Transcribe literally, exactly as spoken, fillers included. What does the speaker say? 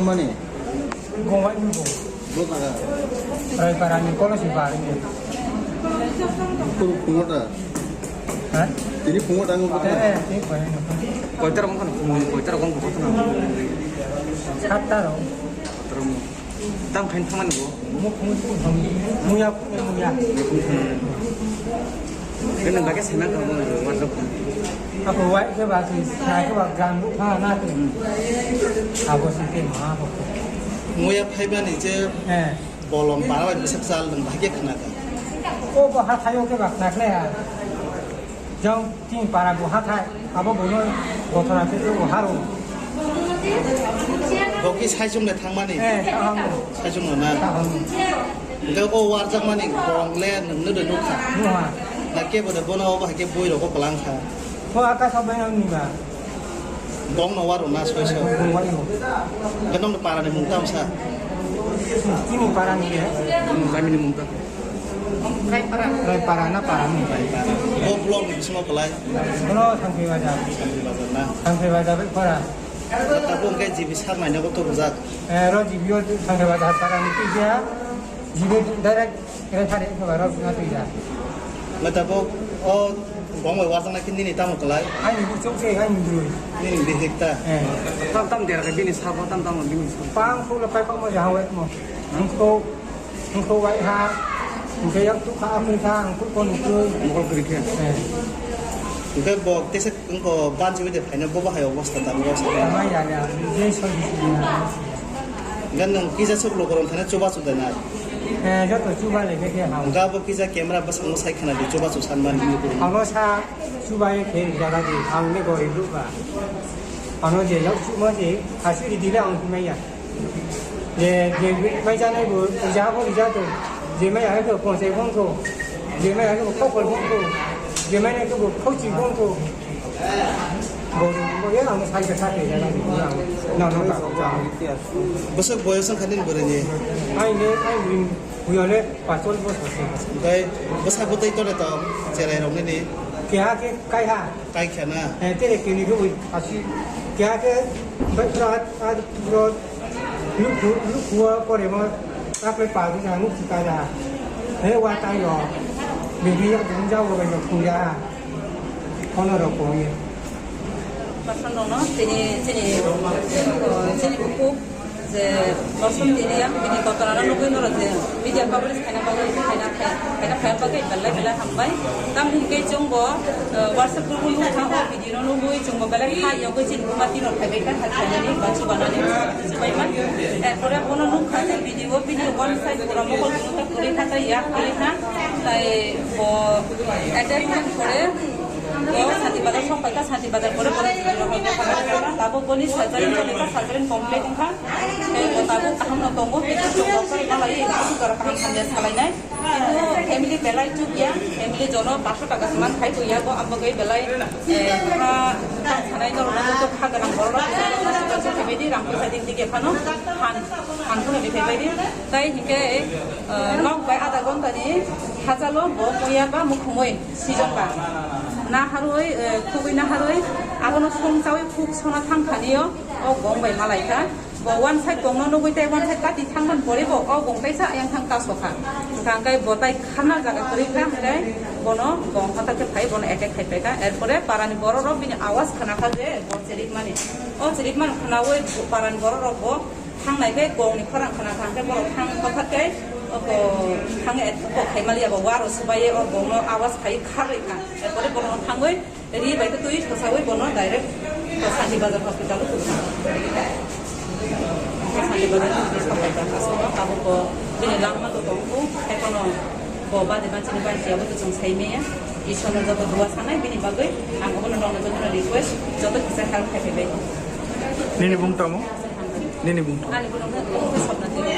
Mani. Gowai ni bo. Bo kaga. Rai para ni kolo si ba ni. Kuru kumota. Ha? Ini kumota ang Eh, eh, ini banyak. Koitar kong kan kumui, koitar kong kong kan. Satta ro. Terus. Tam khain thamani bo. Mu, mu, mu, muya, muya. Kene bage sena ka mo warjak. Ako wai ke ba ki, na ke ba gan bu pha na tu. Abo si ke ma ko. Muya phaiba ni je Eh. bolong para bai bisak sal dong bage khna ka. O bo ha thayo ke ba khna khle ha. Jang Chini para bo hathai, abo bono gothora khe bo haro. Bo ki saichung le thangmani? Eh, tahang. Saichung no na? Tahang. Hingke o warjakmani bong le nwng no de nukha? Nukha. Na kebo de bono obo hai khe bui rogo kwlang kha? Bo aka sabai ang niba. Bong no waro na soi soi? Bong waro. Hingke nong para ni mung tamo sa? Chini para ni ya. Kami ni mung tamo. Raipara. Raipara na para ni? Raipara. Bo block ni bisingo kwlai? Bono Thangphai Bazar. Thangphai Bazar na? Thangphai Bazar bai para. Tabuk hingke G B sak naina bo tubujak? Eh, ro G B o Thangphai Bazar para ni twi ya. G B direct Raipara ni ro na twi ya. Tabuk o bong bai warjaknai khe nini tamo kwlai? Ani bo chok se, ani broi. Nini bihik ta? Eh. Tam tam dera khe bini sabo, tam tam bini sabo. Pang phulo pai kok mo jahawet mo. Ang ko Ang ko wai ha, ang ko yak tu kha, ang ko kha, ang ko kon ko. Mokol kiri khe. Eh. Hingke bo tesa ang ko bansi bai de phaina bo bahai obostha ta bo sa. Ama ya ya, je so di si na. Gan nang kisa sok lo koron thane chuba chuda na. Eh, joto chuba le ke ha. Ga bo kisa camera bwskango sai khna di chuba chu san man. Amo sa chuba ye khe jaga di, ang ne gorib lu ba. Ano je yak chuba je, asiri dile ang maya. Je, je mai janai bo, ja bo ja to. Je mai ai ko ko se bon ko. Je mai ai ko ko ko bon ko. Je mai ai ko ko chi bon ko. Bo, bo ye ang sai ka sa te ja na. Na, na, na. Bwswk boyos wngkha nini bwrwi ni? Ai ne, ai ni, uyo le pachol bo sa se. Bai, bwsa bwtwi tole to, cherai rok nini? Keha ke kai ha. Kai kha na? Eh, tere kini ko ui asi. Kya ke, bai, bro, at, at, bro, lukhu, lukhu, pore mo, takle pa, bisa, nuk sika da. He, wa tai lo. Bibi ya, dum ja, wa, no, kuya. Kono ro, ko, ye. Pasan no, no, chini, chini, chini, buku. Je Mosum tini yang bini kotorano nugui norok je media coverage khaina bagwi khaina khaina khaina bagwi belai belai hambai. Tam hinkhe chwngbo, eh, WhatsApp group o nukha o video no nugui chwngbo belai ha yogwi chini buma tino phaibai kha ha khainani ba chubanani chubaima. Erpore bono nukha je video, video one side pura mokol nukha kwrwi kha tei yak kwrwi kha. Tai bo attachment kore bo Santi Bazar sok paikha, Santi Bazar kore bono video no hoi kha. Tabuk boni surgery choli kha, surgery complete wngkha. Tei bo tabuk kaham no tongo, kintu chwng doctor no lai, doctor kaham hamya salainai. Kintu family belai chukya, family jono paanch sho taka se man khai tuya, bo abo gai belai, eh, kha tang sanai norok no joto kha gwnang borok rok kha bedi rang poisa din dige phano han, han phano bithai bai di. Tai hinkhe, eh, nok bai adha ghonta ni hachalo bo muya ba mukhumui season ba. Na harui, eh, khugui na harui, abono song chaui khuk sona thang thani o, o gong bai malai kha. Bo one side gongno nugui tei one side kati thangmani pore bo o gong kaisa ayang thang kaso kha. Hwnkha hwnkhe bo tai kharna jaga kwrwi kha, hwnkhe bono gong hathak khe phai bono attack khai pai kha. Erpore parani borok rok bini awas khna kha je bo chirikmani. O chirikmani khnaui parani borok rok bo thangnai khe gongni khorang khna kha, hwnkhe borok thang kothar khe o bo thang kok khai maliya bo waro swbaiye o gongno awas khai kharwi kha. Erpore borokno thangwi Ri bai khe twi sasaui bono direct Santi Bazar hospital o tubuna. Santi Bazar hospital o tubuna. Tabuk bo bini langma to tongkhu, ekheno bo bade manchini bai chiyabo to chwng sai maya. Ishwarno joto dua sanai bini bagwi ang obono nokno jotono request, joto kisa help khai phaibai. Nini bung tamo? Nini bung tamo? Ani bung tamo Swapna Tripura.